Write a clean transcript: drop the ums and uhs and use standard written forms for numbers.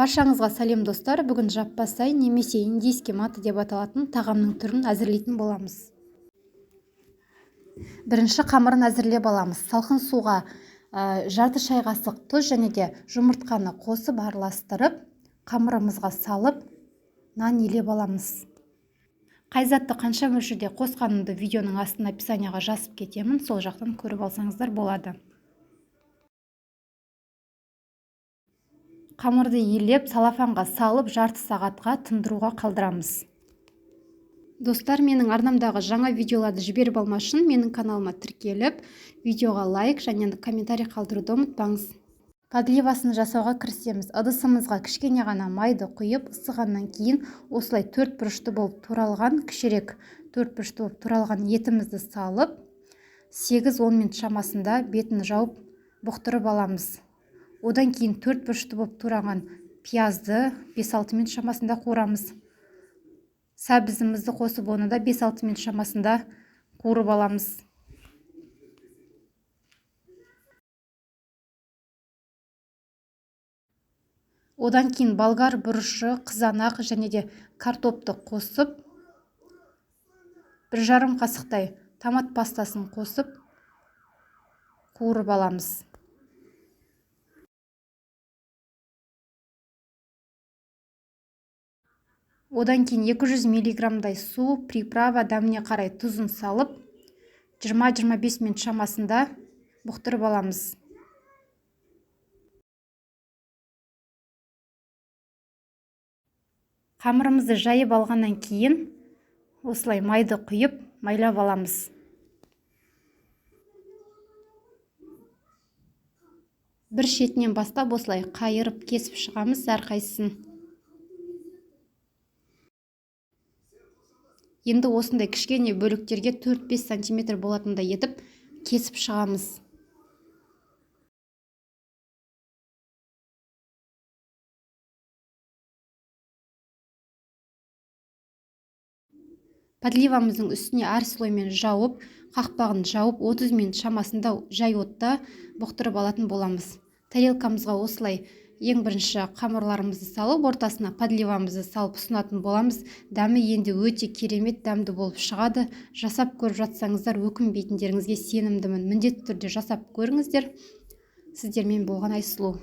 Баршаңызға сәлем, достар! Бүгін жаппасай немесе индийский маты деп аталатын тағамның түрін әзірлейтін боламыз. Бірінші қамырын әзірлеп аламыз. Салқын суға жарты шай қасық тұз және де жұмыртқаны қосып араластырып, қамырымызға салып, нан илеп аламыз. Қай затты қанша мөлшерде қосқанымды видеоның астына описанияға жазып кетемін, сол жақтан көріп алсаңыздар болады. Қамырды илеп, салафанға салып, жарты сағатқа тындыруға қалдырамыз. Достар, менің арнамдағы жаңа видеоларды жіберіп алмас үшін менің каналыма тіркеліп, видеоға лайк және комментарий қалдыруды ұмытпаңыз. Подливасын жасауға кірісеміз. Ыдысымызға кішкене ғана майды құйып, ысығаннан кейін осылай төрт бұрышты болып туралған, кішірек төрт бұрышты болып туралған етімізді салып, 8-10 минут шамасында бетін жауып бұқтырып аламыз. Одан кейін төрт бұрышты болып тураған пиязды 5-6 минут шамасында қуырамыз. Сәбізімізді қосып, оны да 5-6 минут шамасында қуырып аламыз. Одан кейін болгар бұрышы, қызанақ және де картопты қосып, 1,5 қасықтай томат пастасын қосып қуырып аламыз. Одан кейін 200 миллиграммдай су, приправа, дәміне қарай тұзын салып, 20-25 минут шамасында бұқтырып аламыз. Қамырымызды жайып алғаннан кейін осылай майды құйып, майлап аламыз. Бір шетінен бастап осылай қайырып кесіп шығамыз әрқайсысын. Енді осындай кішкене бөліктерге 4-5 сантиметр болатындай етіп кесіп шығамыз. Подливамыздың үстіне әр слоймен жауып, қақпағын жауып, 30 минут шамасында жай отта бұқтырып алатын боламыз. Тарелкамызға осылай ең бірінші қамырларымызды салып, ортасына подливамызды салып ұсынатын боламыз. Дәмі енді өте керемет дәмді болып шығады. Жасап көріп жатсаңыздар, өкінбейтіндеріңізге сенімдімін. Міндетті түрде жасап көріңіздер. Сіздермен болған Айсұлу.